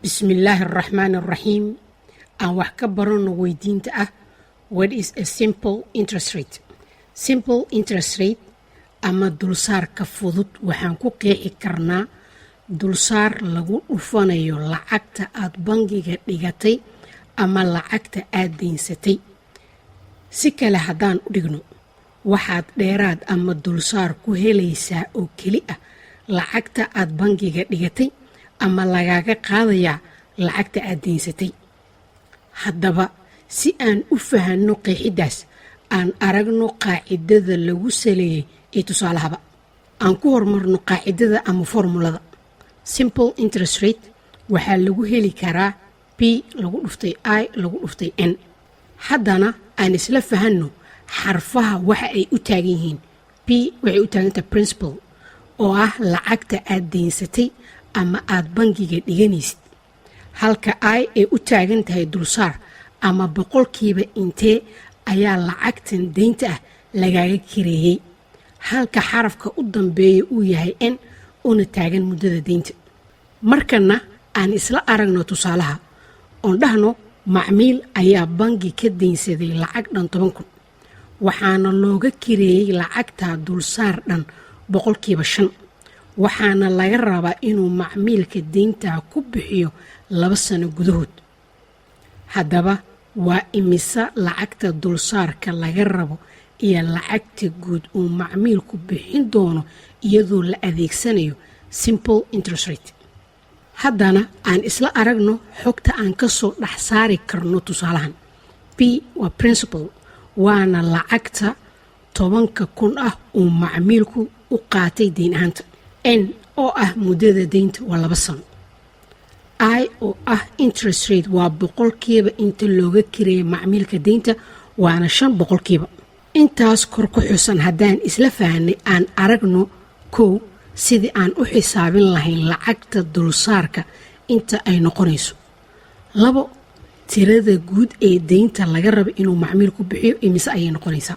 Bismillaahi araxmaani araxiim. Aan wax ka barano weydiinta ah: "What is a simple interest rate?" Simple interest rate ama dulsaarka fudud waxaan ku qeexi karnaa dulsaar lagu dhufanayo lacagta aad bangiga dhigatay ama lacagta aad deynsatay. Si kale haddaan u dhigno, waxaad dheeraad ama dulsaar ku helaysaa oo keli ah lacagta aad bangiga dhigatay ama lagaaga qaadayaa lacagta aad deynsatay. Haddaba, si aan u fahanno qeexiddaas, aan aragno qaacidada lagu saleeyey iyo tusaalahaba. Aan ku horumarno qaacidada ama formulada. Simple interest rate waxaa lagu heli karaa P lagu dhuftay I lagu dhuftay N. Haddana aan isla fahanno xarfaha waxa ay u taagan yihiin. P waxay u taagantahay principal, oo ah lacagta aad deynsatay ama aad bangiga dhiganaysid, halka I ay u taagan tahay dulsaar ama boqolkiiba intee ayaa lacagtan deynta ah lagaaga kireeyey, halka xarafka u dambeeya uu yahay N, una taagan muddada deynta. Markana aan isla aragno tusaalaha, oon dhahno macmiil ayaa bangi ka deynsaday lacag dhan 10,000, waxaana looga kireeyey lacagta dulsaar dhan 5%, waxaana laga rabaa inuu macmiilka deyntaa ku bixiyo 2 sano gudahood. Haddaba, waa imisa lacagta dulsaarka laga rabo iyo lacagta guud uu macmiilku bixin doono iyadoo la adeegsanayo simple interest rate? Haddana aan isla aragno xogta aan ka soo dhex saari karno tusaalahan. P waa principal, waana lacagta 10,000 ah uu macmiilku u qaatay deyn ahaanta. N oo ah muddada deynta waa 2 sano. I oo ah interest rate waa boqolkiiba inta looga kireeya macmiilka deynta, waana 5%. Intaas kor ku xusan haddaan isla fahnay, aan aragno kow sidii aan u xisaabin lahayn lacagta dulsaarka inta ay noqonayso. Labo, tirada guud ee deynta laga rabo inuu macmiilku bixiyo imise ayay noqonaysaa?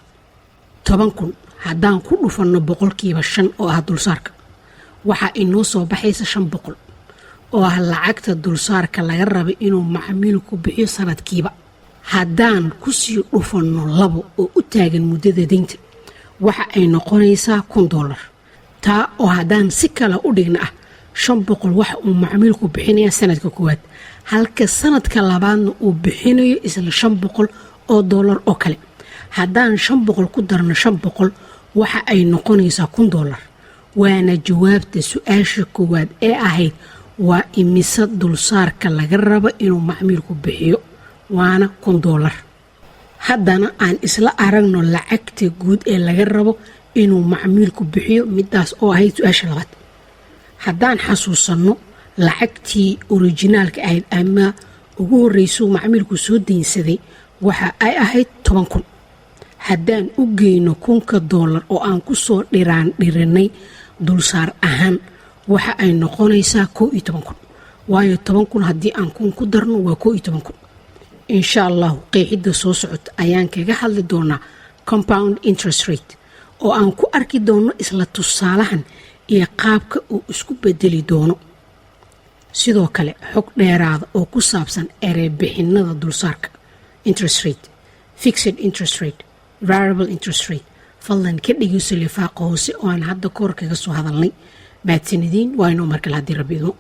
10,000 haddaan ku dhufanno 5% oo ah dulsaarka, waxaa inoo soo baxaysa 500 oo ah lacagta dulsaarka laga raba inuu macmiilku bixiyo sanadkiiba. Haddaan kusii dhufanno labo oo u taagan muddada deynta, waxa ay noqonaysaa $1,000. Taa oo haddaan si kale u dhigna ah 500 waxa uu macmiilku bixinaya sanadka koowaad, halka sanadka labaadna uu bixinayo isla $500 oo kale. Haddaan 500 ku darno 500, waxa ay noqonaysaa $1,000, waana jawaabta su-aasha koowaad ee ahayd waa imise dulsaarka laga rabo inuu macmiilku bixiyo, waana $1,000. Haddana aan isla aragno lacagta guud ee laga rabo inuu macmiilku bixiyo, midaas oo ahayd su-aasha labaad. Haddaan xasuusanno lacagtii originaalka ahayd ama ugu horreysuu macmiilku soo deynsaday, waxa ay ahayd 10,000. Haddaan u geyno $1,000 oo aan ku soo dhiraan dhirinay dulsaar ahaan, waxa ay noqonaysaa 11,000, waayo 10,000 haddii aan 1,000 ku darno waa 11,000. Insha Allahu, qeexidda soo socota ayaan kaga hadli doonaa compound interest rate, oo aan ku arki doono isla tusaalahan iyo qaabka uu isku bedeli doono. Sidoo kale, xog dheeraada oo ku saabsan ereybixinada dulsaarka, interest rate, fixed interest rate, variable interest rate, fadlan ka dhegeyso lifaaqa hoose oo aan hadda kahor kaga soo hadalnay. Mahadsanidin. Waa inoo markale haddii Rabbi idmo.